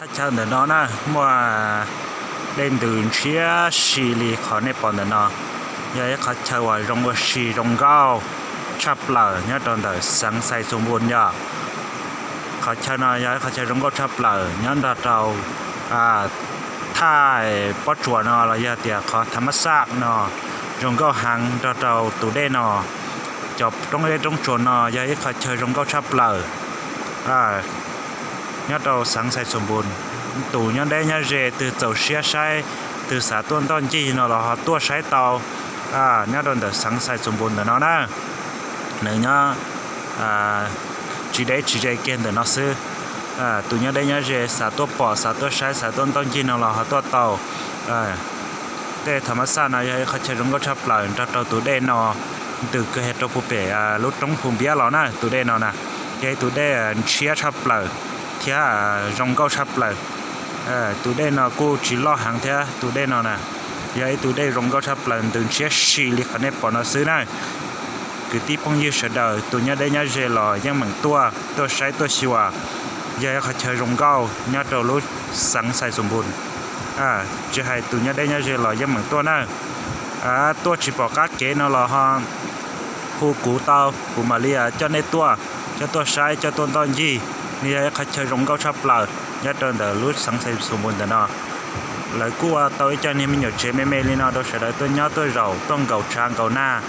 Thaj chaw ntawm no na, muaj dej ntws ntshiab si li qhov nej pom ntawm no. Yog ib qhov chaw uas zoo ua si zoo nkauj tshaj plaws nyob rau ntawm xeev Xais Xoos Npus yog. Qhov chaw no yog ib qhov chaw zoo nkauj tshaj plaws nyob nrog rau thaj pob tsuas no los yog tias qhov tham mas xaj no zoo nkauj heev nrog rau tus dej no. Cov roob zeb roob tsuas no yog ib qhov chaw zoo nkauj tshaj plaws nyob rau xeev Xais Xoos Npus. Tus nyob deb nyob ze twg txaus siab saib, twg xav tuaj ntoj ncig no los ho tuaj saib tau nyob rau ntawm xeev Xais Xoos Npus ntawm no na. Nws nyob tsis deb tsis ze kiag ntawm no xwb. Tus nyob deb nyob ze xav tuaj pom, xav tuaj saib, xav tuaj ntoj ncig no los ho tuaj tau. Tej tham mas xaj no yog ib qhov chaw zoo nkauj tshaj plaws nrog rau tus dej no ntws kiag rau puag pem lub roob Hu Npiab los na. Tus dej no na yog ib tus dej ntshiab tshaj plaws thiab zoo nkauj tshaj plaws. Tus dej no kuj tsis loj heev thiab, tus dej no na yog ib tus dej zoo nkauj tshaj plaws ntws ntshiab si li qhov nej pom no xwb na. Kwv tij phooj ywg sawv daws, tus nyob deb nyob ze los yeej meem tuaj, tuaj saib tuaj xyuas. Yog ib qhov chaw zoo nkauj nyob rau lub xeev Xais Xoos Npus. Tsis hais tus nyob deb nyob ze los yeej meem tuaj na. Tuaj tsis pom qab kev no los ho hu kuv tau, kuv mam li coj nej tuaj, coj tuaj saib, coj tuaj ntoj ncig. Nws yog ib qhov chaw zoo nkauj tshaj plaws nyob rau ntawm lub xeev Xais Xoos Npus ntawm no. Lawv kuj ua tau ib co niag me nyuam tsev me me li no rau sawv daws tuaj nyob tuaj zaum tuaj nkaum tshav nkaum nag,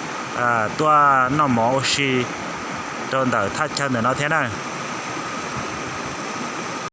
tuaj noj mov ua si rau ntawm thaj chaw ntawm no thiab na.